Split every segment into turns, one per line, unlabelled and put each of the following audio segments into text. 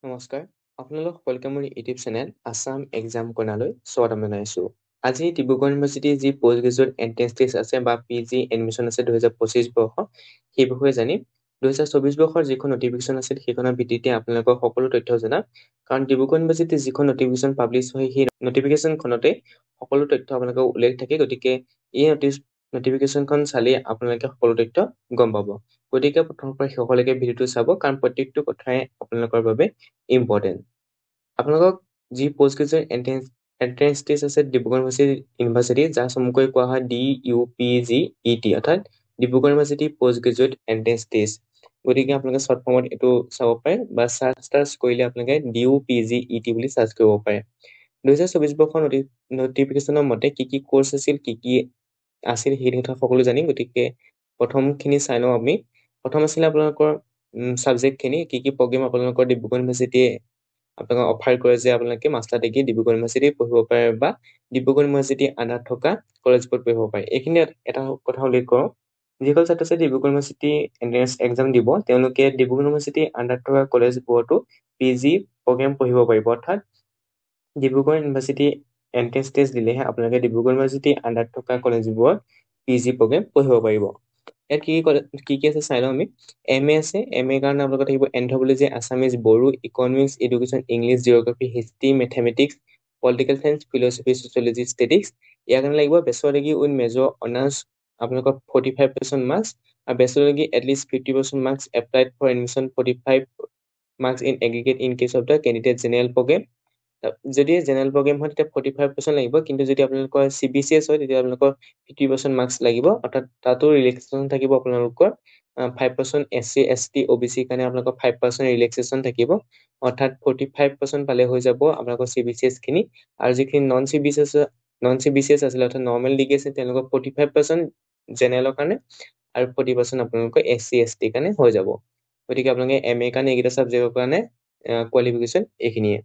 নমস্কাৰ, আপোনালোক সকলোকে মোৰ ইউটিউব চেনেল আছাম এক্সাম কৰ্ণাৰলৈ স্বাগতম জনাইছোঁ। আজি ডিব্ৰুগড় ইউনিভাৰ্চিটিৰ যি পষ্ট গ্ৰেজুৱেট এণ্ট্ৰেঞ্চ টেষ্ট আছে বা পি জি এডমিশ্যন আছে 2025 বৰ্ষ, সেই বিষয়ে জানিম। 2024 বৰ্ষৰ যিখন নটিফিকেশ্যন আছিল, সেইখনৰ ভিত্তিতে আপোনালোকক সকলো তথ্য জনাম। কাৰণ ডিব্ৰুগড় ইউনিভাৰ্চিটিৰ যিখন নটিফিকেশ্যন পাব্লিছ হয়, সেই নটিফিকেশ্যনখনতে সকলো তথ্য আপোনালোকৰ উল্লেখ থাকে। গতিকে এই নটিফিকেশ্যনখন চালেই আপোনালোকে সকলো তথ্য গম পাব। গতিকে প্ৰথমৰ পৰা শেষলৈকে ভিডিঅ'টো চাব, কাৰণ প্ৰত্যেকটো কথাই আপোনালোকৰ বাবে ইম্পৰ্টেণ্ট। আপোনালোকক যি পষ্ট গ্ৰেজুৱেট এণ্ট্ৰেঞ্চ টেষ্ট আছে ডিব্ৰুগড় ইউনিভাৰ্চিটি, যাক চমুকৈ কোৱা হয় DUPGET, অৰ্থাৎ Dibrugarh University Post Graduate Entrance Test। গতিকে আপোনালোকে শ্বৰ্ট ফৰ্মত এইটো চাব পাৰে বা চাৰ্চ টাৰ্চ কৰিলে আপোনালোকে DUPGET বুলি চাৰ্চ কৰিব পাৰে। 2024 বৰ্ষৰ নটিফিকেশ্যনৰ মতে কি কি কৰ্চ আছিল, কি কি আছিল, সেইখিনি কথা সকলো জানিম। গতিকে প্ৰথমখিনি চাই লওঁ আমি। প্ৰথম আছিলে আপোনালোকৰ ছাবজেক্টখিনি, কি কি প্ৰগ্ৰেম আপোনালোকৰ ডিব্ৰুগড় ইউনিভাৰ্চিটিয়ে আপোনালোকক অফাৰ কৰে যে আপোনালোকে মাষ্টাৰ ডিগ্ৰী ডিব্ৰুগড় ইউনিভাৰ্চিটিত পঢ়িব পাৰে বা ডিব্ৰুগড় ইউনিভাৰ্চিটিৰ আণ্ডাৰত থকা কলেজবোৰত পঢ়িব পাৰে। এইখিনি এটা কথা উল্লেখ কৰোঁ, যিসকল ছাত্ৰ ছাত্ৰী ডিব্ৰুগড় ইউনিভাৰ্চিটি এণ্ট্ৰেঞ্চ এক্সাম দিব, তেওঁলোকে ডিব্ৰুগড় ইউনিভাৰ্চিটিৰ আণ্ডাৰত থকা কলেজবোৰতো পি জি প্ৰগ্ৰেম পঢ়িব পাৰিব। অৰ্থাৎ ডিব্ৰুগড় ইউনিভাৰ্চিটি এণ্ট্ৰেঞ্চ টেষ্ট দিলেহে আপোনালোকে ডিব্ৰুগড় ইউনিভাৰ্চিটিৰ আণ্ডাৰত থকা কলেজবোৰত পি জি প্ৰগ্ৰেম পঢ়িব পাৰিব। ইয়াত কি কি কি কি আছে চাই লওঁ আমি। এম এ আছে। এম এ কাৰণে আপোনালোকৰ থাকিব Anthropology, Assamese, Bodo, Economics, Education, English, Geography, History, Mathematics, Political Science, Philosophy, Sociology, Statistics। ইয়াৰ কাৰণে লাগিব Bachelor degree with major honours, আপোনালোকৰ 45% মাৰ্কছ আৰু bachelor degree at least 50% marks applied for admission, 45 marks in aggregate in case of the candidate general program। যদি general programme হয়, তেতিয়া 45% লাগিব। কিন্তু যদি আপোনালোকৰ চি বি চি এছ হয়, তেতিয়া আপোনালোকৰ 50% মাৰ্কছ লাগিব। অৰ্থাৎ তাতো ৰিলেক্সেশ্যন থাকিব আপোনালোকৰ 5%। এছ চি, এছ টি, অ' বি চিৰ কাৰণে আপোনালোকৰ 5% ৰিলেক্সেশ্যন থাকিব। অৰ্থাৎ 45% পালে হৈ যাব আপোনালোকৰ চি বি চি এছখিনি। আৰু যিখিনি non C B C S আছিলে, অৰ্থাৎ নৰ্মেল ডিগ্ৰী আছে, তেওঁলোকৰ 45% জেনেৰেলৰ কাৰণে আৰু 40% আপোনালোকৰ এছ চি, এছ টিৰ কাৰণে হৈ যাব। গতিকে আপোনালোকে এম এ কাৰণে এইকেইটা ছাবজেক্টৰ কাৰণে কোৱালিফিকেশ্যন এইখিনিয়ে।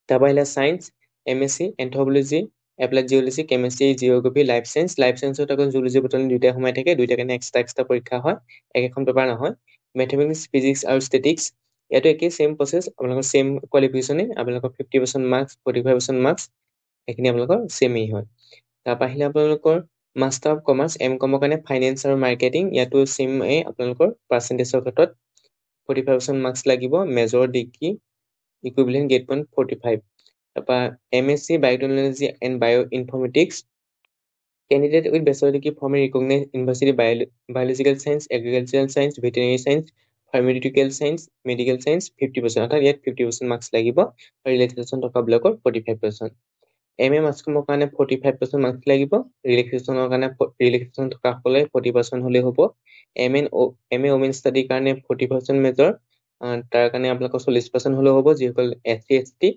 তাৰপৰা আহিলে Science, MSc, Anthropology, Applied Geology, Chemistry, Geography, Life Science। Life চায়েন্সত আকৌ জুলজি, বটানী দুয়োটাই সোমাই থাকে। দুয়োটাৰ কাৰণে এক্সট্ৰা এক্সট্ৰা পৰীক্ষা হয়, একেখন পেপাৰ নহয়। মেথমেটিক্স, ফিজিক্স আৰু ষ্টেটিষ্টিক্স, ইয়াতো একেই ছেম প্ৰচেছ। আপোনালোকৰ ছেম কোৱালিফিকেশ্যনেই, আপোনালোকৰ 50% marks, 45% marks, এইখিনি আপোনালোকৰ ছেমেই হয়। তাৰপৰা আহিলে আপোনালোকৰ মাষ্টাৰ অফ কমাৰ্চ, এম কমৰ কাৰণে ফাইনেন্স আৰু মাৰ্কেটিং। ইয়াতো ছেম এই আপোনালোকৰ পাৰ্চেণ্টেজৰ ক্ষেত্ৰত 45% মাৰ্কছ লাগিব, major degree equivalent grade point 45। তাৰপৰা MSc Biotechnology and Bio Informatics, candidate with bachelor degree from a recognise university, biological science, agricultural science, veterinary science, pharmaceutical science, medical science, 50%। অৰ্থাৎ ইয়াত 50% marks লাগিব আৰু relaxation থকাবিলাকৰ 45%। M A মাছ কমৰ কাৰণে 45% marks লাগিব। ৰিলেক্সেশ্যনৰ কাৰণে relaxation থকাসকলে 40% হ'লেই হ'ব। এম এ ওমেন ষ্টাডিৰ কাৰণে 40% মেজৰ, তাৰ কাৰণে আপোনালোকৰ 40% হ'লেও হ'ব, যিসকল S C, S T.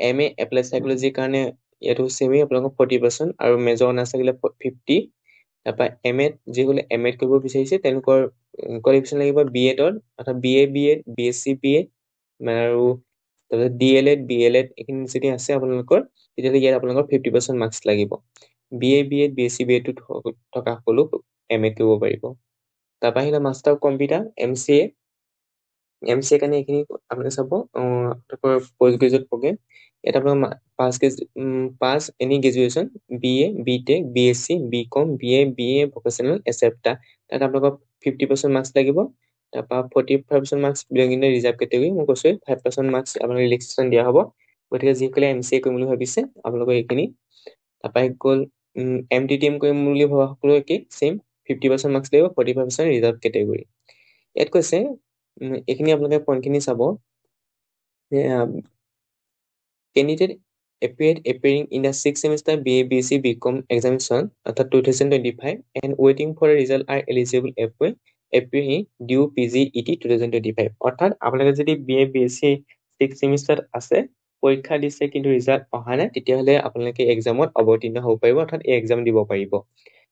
M A applied চাইকলজিৰ কাৰণে ইয়াতো ছেমেই, আপোনালোকৰ 40% আৰু মেজৰ অনাৰ্ছ থাকিলে 50। তাৰপৰা এম এড, যিসকলে এম এড কৰিব বিচাৰিছে, তেওঁলোকৰ কোৱালিফিকেশ্যন লাগিব বি এডত, অৰ্থাৎ B A B Ed, B Sc B Ed আৰু তাৰপিছত D El Ed, B El Ed, এইখিনি যদি আছে আপোনালোকৰ, তেতিয়াহ'লে ইয়াত আপোনালোকৰ 50% মাৰ্কছ লাগিব। B A B Ed, B Sc B এডটো থকা সকলো এম এড কৰিব পাৰিব। তাৰপৰা আহিলে master of computer, MCA। MCA কাৰণে এইখিনি আপোনালোকে চাব, আপোনালোকৰ পষ্ট গ্ৰেজুৱেট প্ৰগ্ৰেম। ইয়াত আপোনালোকৰ pass any graduation, BA, B Tech, BSc, B Com, BA, BA vocational, etcetera। তাত আপোনালোকৰ 50% মাৰ্কছ লাগিব। তাৰপৰা 45% marks belonging the reserve category। মই কৈছোঁৱেই, 5% মাৰ্কছ আপোনাক ৰিলেক্সেশ্যন দিয়া হ'ব। গতিকে যিসকলে এম চি এ কৰিম বুলি ভাবিছে, আপোনালোকৰ এইখিনি। তাৰপৰা গ'ল এম টি টি এম কৰিম বুলি ভবা সকলো একেই ছেইম, 50% মাৰ্কছ লাগিব, 45% ৰিজাৰ্ভ কেটেগৰী। ইয়াত কৈছে, এইখিনি আপোনালোকে পইণ্টখিনি চাব। Candidate appearing in the sixth semester BA, BSc, BCom examination, অৰ্থাৎ 2025, and waiting for a result are eligible appearing DUPGET 2025। অৰ্থাৎ আপোনালোকে যদি B A, B S C six ছেমিষ্টাৰত আছে, পৰীক্ষা দিছে, কিন্তু ৰিজাল্ট অহা নাই, তেতিয়াহ'লে আপোনালোকে এক্সামত অৱতীৰ্ণ হ'ব পাৰিব, অৰ্থাৎ এই এক্সাম দিব পাৰিব।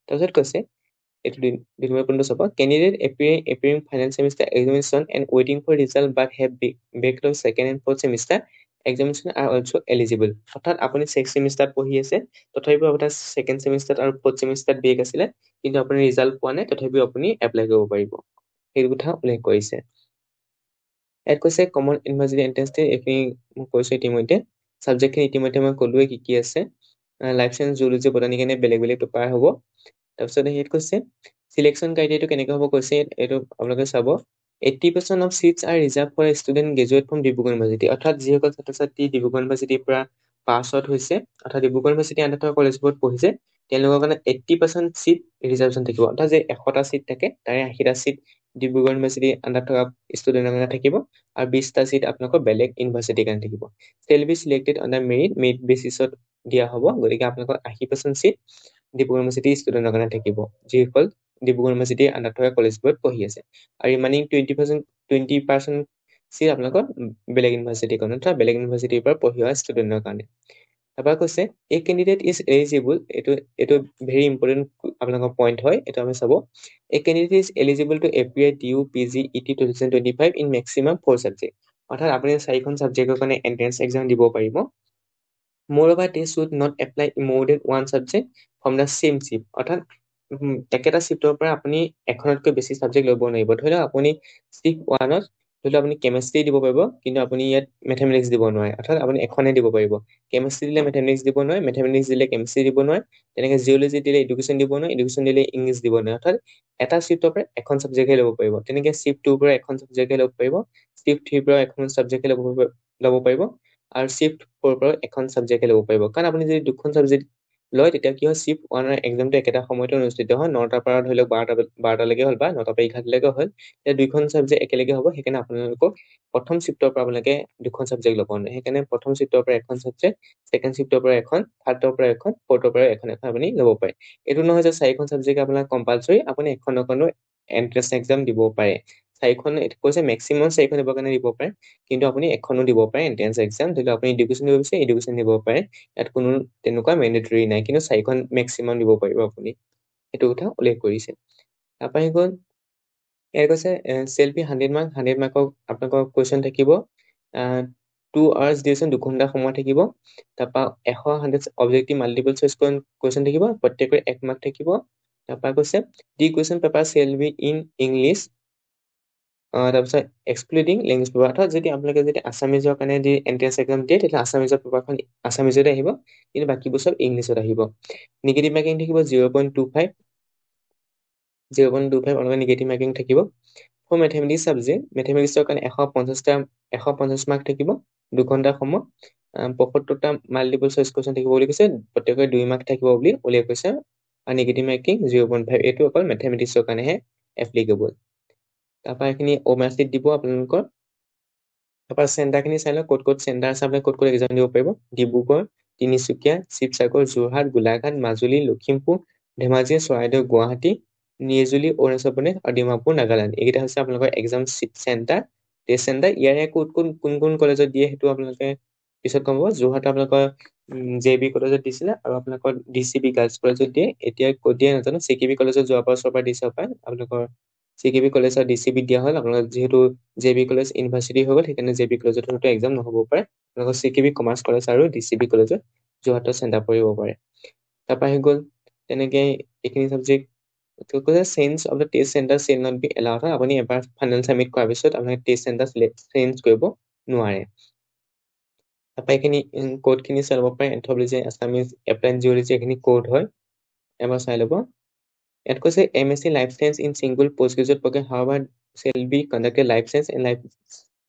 তাৰপিছত কৈছে, এইটো দুই নম্বৰ পইণ্টটো চাব, candidate appearing final semester examination and waiting for result but have backlog second and fourth semester examination are also eligible। অৰ্থাৎ আপুনি ছিক্স ছেমিষ্টাৰত পঢ়ি আছে, তথাপিও আপোনাৰ ছেকেণ্ড ছেমিষ্টাৰত আৰু ফ'ৰ্থ ছেমিষ্টাৰত বেক আছিলে, কিন্তু আপুনি ৰিজাল্ট পোৱা নাই, তথাপিও আপুনি এপ্লাই কৰিব পাৰিব, সেইটো কথা উল্লেখ কৰিছে। ইয়াত কৈছে কমন ইউনিভাৰ্চিটি এণ্ট্ৰেঞ্চ টেষ্ট, এইখিনি মই কৈছোঁ ইতিমধ্যে। ছাবজেক্টখিনি ইতিমধ্যে মই ক'লোৱে কি কি আছে। লাইফ চায়েন্স, জুলজি, বটানী কাৰণে বেলেগ বেলেগ পেপাৰ হ'ব। তাৰপিছত ইয়াত কৈছে চিলেকশ্যন ক্ৰাইটেৰিয়াটো কেনেকৈ হ'ব কৈছে, এইটো আপোনালোকে চাব। 80% of seats are reserve for student graduate from Dibrugarh University। অৰ্থাৎ যিসকল ছাত্ৰ ছাত্ৰী ডিব্ৰুগড় ইউনিভাৰ্চিটিৰ পৰা পাছ আউট হৈছে, অৰ্থাৎ ডিব্ৰুগড় ইউনিভাৰ্চিটিৰ আণ্ডাৰত থকা কলেজবোৰত পঢ়িছে, তেওঁলোকৰ কাৰণে 80% চিট ৰিজাৰ্ভেশ্যন থাকিব। অৰ্থাৎ যে 100টা চিট থাকে, তাৰে 80টা চিট ডিব্ৰুগড় ইউনিভাৰ্চিটিৰ আণ্ডাৰত থকা ষ্টুডেণ্টৰ কাৰণে থাকিব আৰু 20টা চিট আপোনালোকৰ বেলেগ ইউনিভাৰ্চিটিৰ কাৰণে থাকিব। Shall be selected on the merit, merit বেচিছত দিয়া হ'ব। গতিকে আপোনালোকৰ 80% চিট ডিব্ৰুগড় ইউনিভাৰ্চিটিৰ ষ্টুডেণ্টৰ কাৰণে থাকিব, যিসকল ডিব্ৰুগড় ইউনিভাৰ্চিটিৰ আণ্ডাৰত থকা কলেজবোৰত পঢ়ি আছে। আৰু ৰিমাইনিং 20% চিট আপোনালোকৰ বেলেগ ইউনিভাৰ্চিটিৰ কাৰণে, অৰ্থাৎ বেলেগ ইউনিভাৰ্চিটিৰ পৰা পঢ়ি অহা ষ্টুডেণ্টৰ কাৰণে। তাৰপৰা কৈছে এ কেণ্ডিডেট is eligible, এইটো ভেৰি ইম্পৰ্টেণ্ট আপোনালোকৰ পইণ্ট হয়, এইটো আমি চাব। A candidate is eligible to appear DU PGET 2025 in maximum four subject। অৰ্থাৎ আপুনি চাৰিখন ছাবজেক্টৰ কাৰণে এণ্ট্ৰেঞ্চ এক্সাম দিব পাৰিব। Moreover, they should not apply more than one subject from the same shift। অৰ্থাৎ একেটা চিফ্টৰ পৰা আপুনি এখনতকৈ বেছি ছাবজেক্ট ল'ব নোৱাৰিব। ধৰি লওক আপুনি চিফ্ট ওৱানত ধৰি লওক আপুনি কেমেষ্ট্ৰি দিব পাৰিব, কিন্তু আপুনি ইয়াত মেথমেটিক্স দিব নোৱাৰে। অৰ্থাৎ আপুনি এখনহে দিব পাৰিব। কেমেষ্ট্ৰি দিলে মেথমেটিক্স দিব নোৱাৰে, মেথমেটিক্স দিলে কেমেষ্ট্ৰি দিব নোৱাৰে, তেনেকৈ জিঅ'লজি দিলে এডুকেশ্যন দিব নোৱাৰে, এডুকেশ্যন দিলে ইংলিছ দিব নোৱাৰে। অৰ্থাৎ এটা চিফ্টৰ পৰা এখন ছাবজেক্টহে ল'ব পাৰিব। তেনেকৈ চিফ্ট টুৰ পৰা এখন ছাবজেক্টহে ল'ব পাৰিব, চিফ্ট থ্ৰীৰ পৰা এখন ছাবজেক্টহে ল'ব পাৰিব আৰু চিফ্ট ফ'ৰৰ পৰা এখন ছাবজেক্টহে ল'ব পাৰিব। কাৰণ আপুনি যদি দুখন ছাবজেক্ট লয়, তেতিয়া কি হয়, চিফ্ট ওৱানৰ এক্সামটো একেটা সময়তে অনুষ্ঠিত হয়। 9টাৰ পৰা ধৰি লওক 12টালৈকে হ'ল বা 9টাৰ পৰা 11টালৈকে হ'ল, তেতিয়া দুইখন ছাবজেক্ট একেলগে হ'ব। সেইকাৰণে আপোনালোকক প্ৰথম চিফ্টৰ পৰা আপোনালোকে দুখন ছাবজেক্ট ল'ব নোৱাৰে। সেইকাৰণে প্ৰথম চিফ্টৰ পৰা এখন ছাবজেক্ট, ছেকেণ্ড চিফ্টৰ পৰা এখন, থাৰ্ডৰ পৰা এখন, ফ'ৰ্থৰ পৰা এখন এখন আপুনি ল'ব পাৰে। এইটো নহয় যে চাৰিখন ছাবজেক্ট আপোনাৰ কম্পালচৰি, আপুনি এখনৰ কাৰণেও এণ্ট্ৰেঞ্চ এক্সাম দিব পাৰে। চাৰিখন কৈছে, মেক্সিমাম চাৰিখন দিবৰ কাৰণে দিব পাৰে, কিন্তু আপুনি এখনো দিব পাৰে এণ্ট্ৰেঞ্চ এক্সাম। ধৰি লওক আপুনি এডুকেশ্যন দিব বিচাৰে, এডুকেশ্যন দিব পাৰে। ইয়াত কোনো তেনেকুৱা মেণ্ডেটৰী নাই, কিন্তু চাৰিখন মেক্সিমাম দিব পাৰিব আপুনি, সেইটো কথা উল্লেখ কৰিছে। তাৰপৰা আহি গ'ল ইয়াত কৈছে shall be 100 mark, 100 মাৰ্কৰ আপোনালোকৰ কুৱেশ্যন থাকিব। 2 আৱাৰ্ছ ডিউৰেশ্যন, 2 ঘণ্টা সময় থাকিব। তাৰপৰা 100 অবজেক্টিভ মাল্টিপল চইচ কুৱেশ্যন থাকিব, প্ৰত্যেকৰে 1 মাৰ্ক থাকিব। তাৰপৰা কৈছে the question paper shall be in English, তাৰপিছত এক্সক্লুডিং লেংগুৱেজ পেপাৰ। অৰ্থাৎ যদি আপোনালোকে যদি আছামিজৰ কাৰণে যদি এণ্ট্ৰেঞ্চ এক্সাম দিয়ে, তেতিয়াহ'লে আছামিজৰ পেপাৰখন আছামিজতে আহিব, কিন্তু বাকীবোৰ চব ইংলিছত আহিব। নিগেটিভ মাৰ্কিং থাকিব 0.25, 0.25 আপোনালোকৰ নিগেটিভ মাৰ্কিং থাকিব। ফৰ মেথমেটিক্স ছাবজেক্ট, মেথমেটিক্সৰ কাৰণে 150 মাৰ্ক থাকিব, 2 ঘণ্টা সময়, 75টা মাল্টিপল চইচ কুৱেশ্যন থাকিব বুলি কৈছে, প্ৰত্যেকৰে 2 মাৰ্ক থাকিব বুলি উল্লেখ কৰিছে আৰু নিগেটিভ মাৰ্কিং 0.5। এইটো অকল মেথমেটিক্সৰ কাৰণেহে এপ্লিকেবল। তাৰপৰা এইখিনি অ' চিট দিব আপোনালোকৰ। তাৰপৰা চেণ্টাৰখিনি চাই লওক, ক'ত ক'ত চেণ্টাৰ আছে, আপুনি ক'ত ক'ত এক্সাম দিব পাৰিব। ডিব্ৰুগড়, তিনিচুকীয়া, শিৱসাগৰ, যোৰহাট, গোলাঘাট, মাজুলী, লখিমপুৰ, ধেমাজি, চৰাইদেউ, গুৱাহাটী, নিৰজুলি, অৰুণাচল প্ৰদেশ আৰু ডিমাপুৰ, নাগালেণ্ড। এইকেইটা হৈছে আপোনালোকৰ এক্সাম চেণ্টাৰ, টেষ্ট চেণ্টাৰ। ইয়াৰে ক'ত কোন কোন কোন কলেজত দিয়ে, সেইটো আপোনালোকে পিছত গম পাব। যোৰহাট আপোনালোকৰ জে বি কলেজত দিছিলে আৰু আপোনালোকৰ ডি চি বি গাৰ্লছ কলেজত দিয়ে। এতিয়া ক'ত দিয়ে নাজানো। চি কে বি কলেজত যোৱা বছৰৰ পৰা দিছে পায়। আপোনালোকৰ চি কে বি কলেজ আৰু ডি চি বিত দিয়া হ'ল। আপোনালোকৰ যিহেতু জে বি কলেজ ইউনিভাৰ্চিটি হৈ গ'ল, সেইকাৰণে জে বি কলেজত হয়তো এক্সাম নহ'ব পাৰে। আপোনালোকৰ C K B commerce college আৰু ডি চি বি কলেজত যোৰহাটৰ চেণ্টাৰ পৰিব পাৰে। তাৰপৰা আহি গ'ল তেনেকে এইখিনি ছাবজেক্ট কৈছে, change of the test center shall not be allowed। হয়, আপুনি এবাৰ ফাইনেল ছাবমিট কৰাৰ পিছত আপোনালোকে টেষ্ট চেণ্টাৰ চেঞ্জ কৰিব নোৱাৰে। তাৰপৰা এইখিনি ক'ডখিনি চাই ল'ব পাৰে। এন্থ্ৰপলজি, আছামিজ, এপ্লাইড জিঅ'লজি, এইখিনি ক'ড হয়, এবাৰ চাই ল'ব। ইয়াত কৈছে MSc Life Science in single post graduate program, however, shall be conducted Life Science and Life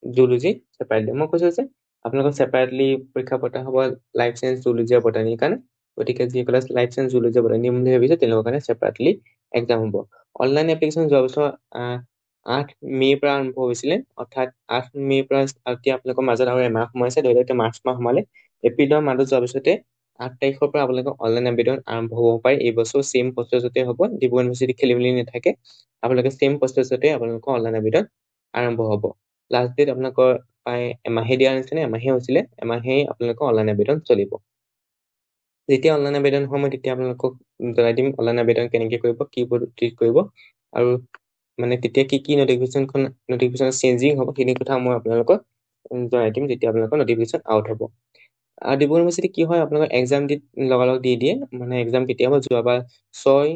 Zoology separately। মই কৈছোঁ যে আপোনালোকৰ ছেপাৰেটলি পৰীক্ষা পতা হ'ব লাইফ চায়েন্স, জুলজি আৰু বটানীৰ কাৰণে। গতিকে যিসকলে লাইফ চায়েন্স, জুলজি, বটানী দিম বুলি ভাবিছে, তেওঁলোকৰ কাৰণে ছেপাৰেটলি এক্সাম হ'ব। অনলাইন এপ্লিকেশ্যন যোৱা বছৰ 8 মে'ৰ পৰা আৰম্ভ হৈছিলে। অৰ্থাৎ 8 মে'ৰ পৰা এতিয়া আপোনালোকৰ মাজত আৰু এমাহ সময় আছে। ধৰি লওক এতিয়া মাৰ্চ মাহ সোমালে, এপ্ৰিলৰ মাহটো যোৱাৰ পিছতে 8 তাৰিখৰ পৰা আপোনালোকৰ অনলাইন আবেদন আৰম্ভ হ'ব পাৰে। এই বছৰ ছেইম প্ৰচেছতে হ'ব, ডিব্ৰুগড় ইউনিভাৰ্চিটি খেলি মেলি নাথাকে। আপোনালোকে ছেইম প্ৰচেছতে আপোনালোকৰ অনলাইন আবেদন আৰম্ভ হ'ব। লাষ্ট ডেট আপোনালোকৰ প্ৰায় এমাহে দিয়া নিচিনা, এমাহে হৈছিলে, এমাহেই আপোনালোকৰ অনলাইন আবেদন চলিব। যেতিয়া অনলাইন আবেদন হয়, মই তেতিয়া আপোনালোকক জনাই দিম অনলাইন আবেদন কেনেকৈ কৰিব, কি পদ্ধতিত কৰিব আৰু মানে তেতিয়া কি কি নটিফিকেশ্যন চেঞ্জিং হ'ব, সেইখিনি কথা মই আপোনালোকক জনাই দিম যেতিয়া আপোনালোকৰ নটিফিকেশ্যন আউট হ'ব। আৰু ডিব্ৰুগড় ইউনিভাৰ্চিটি কি হয়, আপোনালোকৰ এক্সাম দি লগালগ দি দিয়ে। মানে এক্সাম কেতিয়া হ'ব, যোৱাবাৰ 6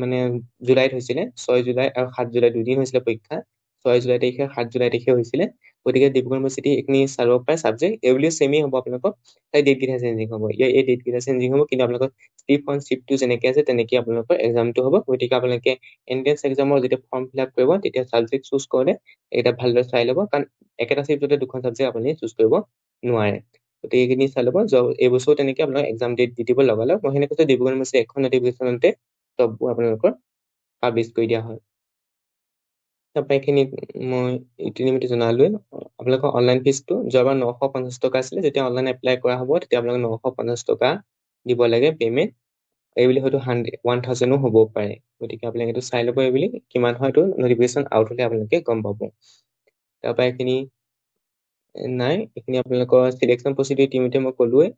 মানে জুলাইত হৈছিলে, 6 জুলাই আৰু 7 জুলাই দুদিন হৈছিলে পৰীক্ষা। 6 জুলাই তাৰিখে, 7 জুলাই তাৰিখে হৈছিলে। গতিকে ডিব্ৰুগড় ইউনিভাৰ্চিটি এইখিনি চাব পাৰে। ছাবজেক্ট এইবুলিও ছেমেই হ'ব, আপোনালোকৰ তাই ডেটকেইটা চেঞ্জিং হ'ব। ইয়াৰ এই ডেটকেইটা চেঞ্জিং হ'ব, কিন্তু আপোনালোকৰ শ্বিফ্ট 1, শ্বিফ্ট 2 যেনেকৈ আছে তেনেকৈ আপোনালোকৰ এক্সামটো হ'ব। গতিকে আপোনালোকে এণ্ট্ৰেঞ্চ এক্সামৰ যেতিয়া ফৰ্ম ফিল আপ কৰিব, তেতিয়া ছাবজেক্ট চুজ কৰোঁতে এইকেইটা ভালদৰে চাই ল'ব, কাৰণ একেটা শ্বিফ্টতে দুখন ছাবজেক্ট আপুনি চুজ কৰিব নোৱাৰে। গতিকে এইখিনি চাই ল'ব। এইবছৰো তেনেকৈ আপোনালোক এক্সাম ডেট দি দিব লগালগ। মই সেনেকৈ কৈছোঁ, ডিব্ৰুগড় ইউনিভাৰ্চিটি এখন নটিফিকেশ্যনতে চববোৰ আপোনালোকৰ পাব্লিছ কৰি দিয়া হয়। তাৰপৰা এইখিনি মই ইতিমধ্যে জনালোৱে। আপোনালোকৰ অনলাইন ফিজটো যোৱাবাৰ 950 টকা আছিলে। যেতিয়া অনলাইন এপ্লাই কৰা হ'ব, তেতিয়া আপোনালোকে 950 টকা দিব লাগে পে'মেণ্ট। এইবুলি হয়তো 1000ো হ'ব পাৰে। গতিকে আপোনালোকে এইটো চাই ল'ব, এইবুলি কিমান হয় এইটো নটিফিকেশ্যন আউট হ'লে আপোনালোকে গম পাব। তাৰপৰা এইখিনি নাই, এইখিনি আপোনালোকৰ চিলেকশ্যন প্ৰচিডিউৰ ইতিমধ্যে মই ক'লোৱে।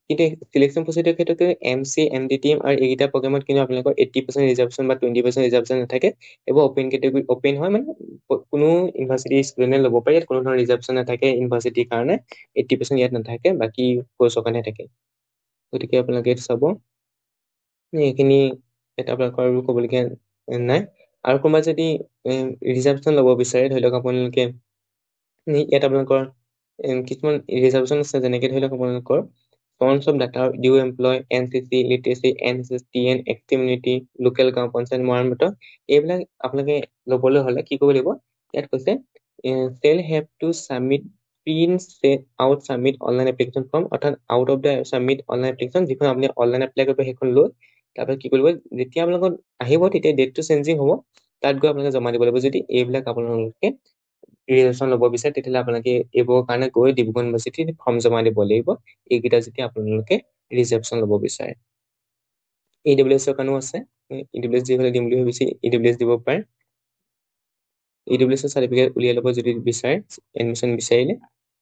কিন্তু চিলেকশ্যন প্ৰচিডিউৰ ক্ষেত্ৰত M C, M D, T M আৰু এইকেইটা প্ৰগ্ৰেমত কিন্তু আপোনালোকৰ 80% ৰিজাৰ্ভেশ্যন বা 20% ৰিজাৰ্ভেশ্যন নাথাকে। এইবোৰ অ'পেন কেটেগৰী, অ'পেন হয়, মানে কোনো ইউনিভাৰ্চিটিৰ ষ্টুডেণ্টে ল'ব পাৰি। ইয়াত কোনো ধৰণৰ ৰিজাৰ্ভেশ্যন নাথাকে। ইউনিভাৰ্চিটিৰ কাৰণে 80% ইয়াত নাথাকে, বাকী কৰ্চৰ কাৰণে থাকে। গতিকে আপোনালোকে এইটো চাব। এইখিনি ইয়াত আপোনালোকৰ আৰু ক'বলগীয়া নাই। আৰু কোনোবা যদি ৰিজাৰ্ভেশ্যন ল'ব বিচাৰে, ধৰি লওক আপোনালোকে ইয়াত আপোনালোকৰ কিছুমান ৰিজাৰ্ভেশ্যন আছে, যেনেকে ধৰি লওক আপোনালোকৰ sons of daughter due employee, NCC, literacy, NSS, TN, ex community, local গাঁও পঞ্চায়ত মৰাণমত, এইবিলাক আপোনালোকে ল'বলৈ হ'লে কি কৰিব লাগিব? ইয়াত কৈছে, shall have to submit print set out submit online application form, অৰ্থাৎ out of the submit online application, যিখন আপুনি অনলাইন এপ্লাই কৰিব সেইখন লৈ তাৰপিছত কি কৰিব, যেতিয়া আপোনালোকৰ আহিব তেতিয়া ডেটটো চেঞ্জিং হ'ব, তাত গৈ আপোনালোকে জমা দিব লাগিব। যদি এইবিলাক আপোনালোকে ৰিজাৰ্ভেশ্যন ল'ব বিচাৰে, তেতিয়াহ'লে আপোনালোকে এইবোৰৰ কাৰণে গৈ ডিব্ৰুগড় ইউনিভাৰ্চিটিত ফৰ্ম জমা দিব লাগিব, এইকেইটা যেতিয়া আপোনালোকে ৰিজাৰ্ভেশ্যন ল'ব বিচাৰে। ই ডব্লিউ এছৰ কাৰণেও আছে। ই ডব্লিউ এছ যিসকলে দিম বুলি ভাবিছে, ই ডব্লিউ এছ দিব পাৰে। ই ডব্লিউ এছৰ চাৰ্টিফিকেট উলিয়াই ল'ব যদি বিচাৰে এডমিশ্যন বিচাৰিলে।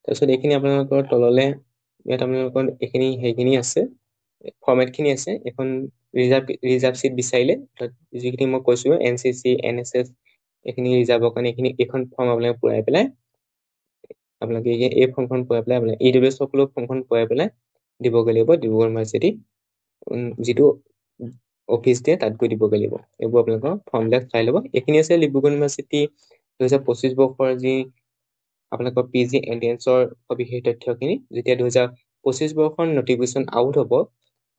তাৰপিছত এইখিনি আপোনালোকৰ তললে ইয়াত আপোনালোকৰ এইখিনি সেইখিনি আছে, ফৰ্মেটখিনি আছে। এইখন ৰিজাৰ্ভ চিট বিচাৰিলে, যিখিনি মই কৈছোঁ, এনচিচি, এনএছএছ, এইখিনি ৰিজাৰ্ভৰ কাৰণে এইখিনি এইখন ফৰ্ম আপোনালোকে পূৰাই পেলাই, আপোনালোকে এই ফৰ্মখন পূৰাই পেলাই, আপোনালোকে ই ডব্লিউ এছ সকলো ফৰ্মখন পূৰাই পেলাই দিবগৈ লাগিব। ডিব্ৰুগড় ইউনিভাৰ্চিটি যিটো অফিচ দিয়ে, তাত গৈ দিবগৈ লাগিব। এইবোৰ আপোনালোকৰ ফৰ্মবিলাক চাই ল'ব। এইখিনি আছে ডিব্ৰুগড় ইউনিভাৰ্চিটি 2025 বৰ্ষৰ যি আপোনালোকৰ পি জি এণ্ট্ৰেঞ্চৰ সবিশেষ তথ্যখিনি। যেতিয়া 2025 বৰ্ষৰ নটিফিকেশ্যন আউট হ'ব,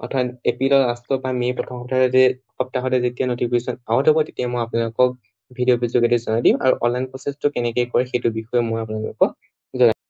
অৰ্থাৎ এপ্ৰিলৰ লাষ্টৰ বা মে' প্ৰথম সপ্তাহতে যেতিয়া নটিফিকেশ্যন আউট হ'ব, তেতিয়া মই আপোনালোকক ভিডিঅ' যোগেদি জনাই দিম আৰু অনলাইন প্ৰচেছটো কেনেকৈ কৰে সেইটো বিষয়ে মই আপোনালোকক জনাই